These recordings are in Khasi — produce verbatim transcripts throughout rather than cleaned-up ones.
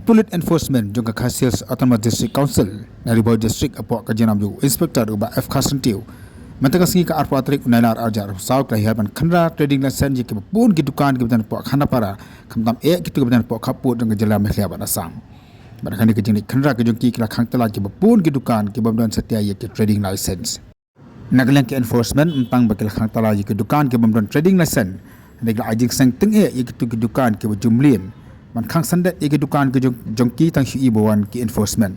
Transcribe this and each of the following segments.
Pulit Enforcement jong ka Khasi Hills Autonomous District Council na Ri Bhoi District hapoh ka jingialam jong u Inspector u Bah F Kharsyntiew, mynta ka sngi ka arphew tarik u Nailar arhajar arphew saw ki la hiar ban khynra trading license ïa kiba bun ki dukan kiba don hapoh Khanapara, khamtam eh kito kiba don hapoh khappud jong ka jylla Meghalaya bad Assam. Bad ha kane ka jingleit khynra ka jong ki, ki la khang tala kiba bun ki dukan ki bym don satia ïa ki trading license. Na ka liang ki enforcement, mynta ba ki la khang tala ïa ki dukan ki bym don trading license, hynrei ki la ai jingseng tyngeh ïa kito ki dukan kiba ju mlien ban khang syndet ïa ki dukan ki jong, jong ki, tang shu i ba wan ki enforcement.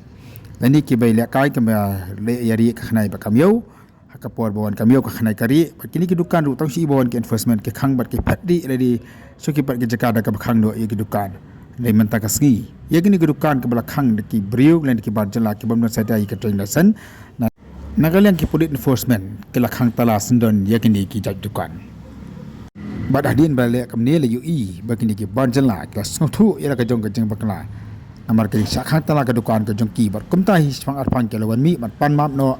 Lane kiba ïalehkai, kiba leh ïa rieh ka khnai bad ka miaw, ha ka por ba wan ka miaw ka khnai ka rieh. Bad kine ki dukan ruh, tang shu i ba wan ki enforcement, ki khang bad ki phet rieh lane shu ki pat ki jaka da kaba khang noh ïa ki dukan. Hynrei mynta ka sngi, ïa kine ki dukan kiba la khang da ki briew lane da ki bar jylla ki bym don satia ïa ki trading license, na, na ka liang ki pulit enforcement ki la khang tala syndon ïa kine ki jait dukan. Bad hadien ba la leh kumne, la ïohi ba kine ki bar jylla ki la sngewthuh ïa la ka jong ka jingbakla, namar ki la shah khang tala ka dukan ka jong ki. Bad kumta hi shaphang arphew ki la wan mih ban pan map noh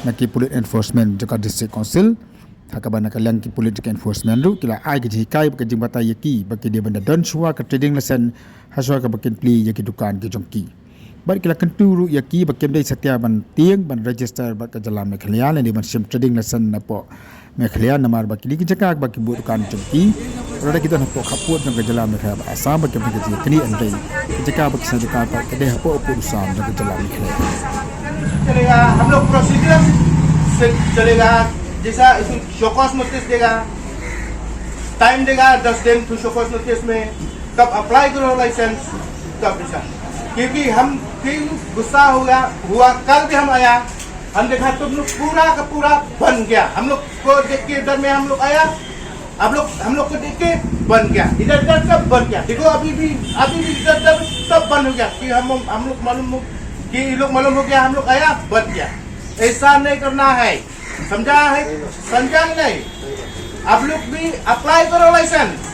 na ki pulit enforcement jong ka District Council. Ha kaba na ka liang ki pulit jong ka enforcement ruh ki la ai ka jinghikai bad ka jingbatai ïa ki ba ki dei ban da don shuwa ka trading license ha shuwa kaba kin plie ïa ki dukan ki jong ki. Bad ki la kyntu ruh ïa ki ba kim dei satia ban tieng ban register bad ka jylla Meghalaya lane ban shim trading license napoh Meghalaya, namar ba kine ki jaka ba ki buh dukan jong ki, lada ki don hapoh khappud jong ka jylla Meghalaya bad Assam, ba kim dei ka jingkyrkhu, hynrei ki jaka ba ki sah dukan pat ka dei hapoh u pud u sam jong ka jylla Meghalaya. चलेगा, हम लोग प्रोसीजर से चलेगा। जैसा इसको शो कॉज नोटिस देगा, टाइम देगा दस दिन टू शो कॉज नोटिस में, तब अप्लाई करो लाइसेंस, तब ऐसा। क्योंकि हम फिर गुस्सा हो गया, हुआ, कल भी हम आया, हम देखा तुम लोग पूरा का पूरा बंद गया। हम लोग को देख के इधर में हम लोग आया, आप लोग, हम लोग को देख के बंद गया, इधर इधर सब बंद गया। देखो अभी भी, अभी भी इधर इधर सब बंद हो गया कि हम, हम लोग मालूम हो, कि ये लोग मालूम हो गया, हम लोग आया, बंद गया। ऐसा नहीं करना है, समझा है? समझा नहीं? आप लोग भी अप्लाई करो लाइसेंस।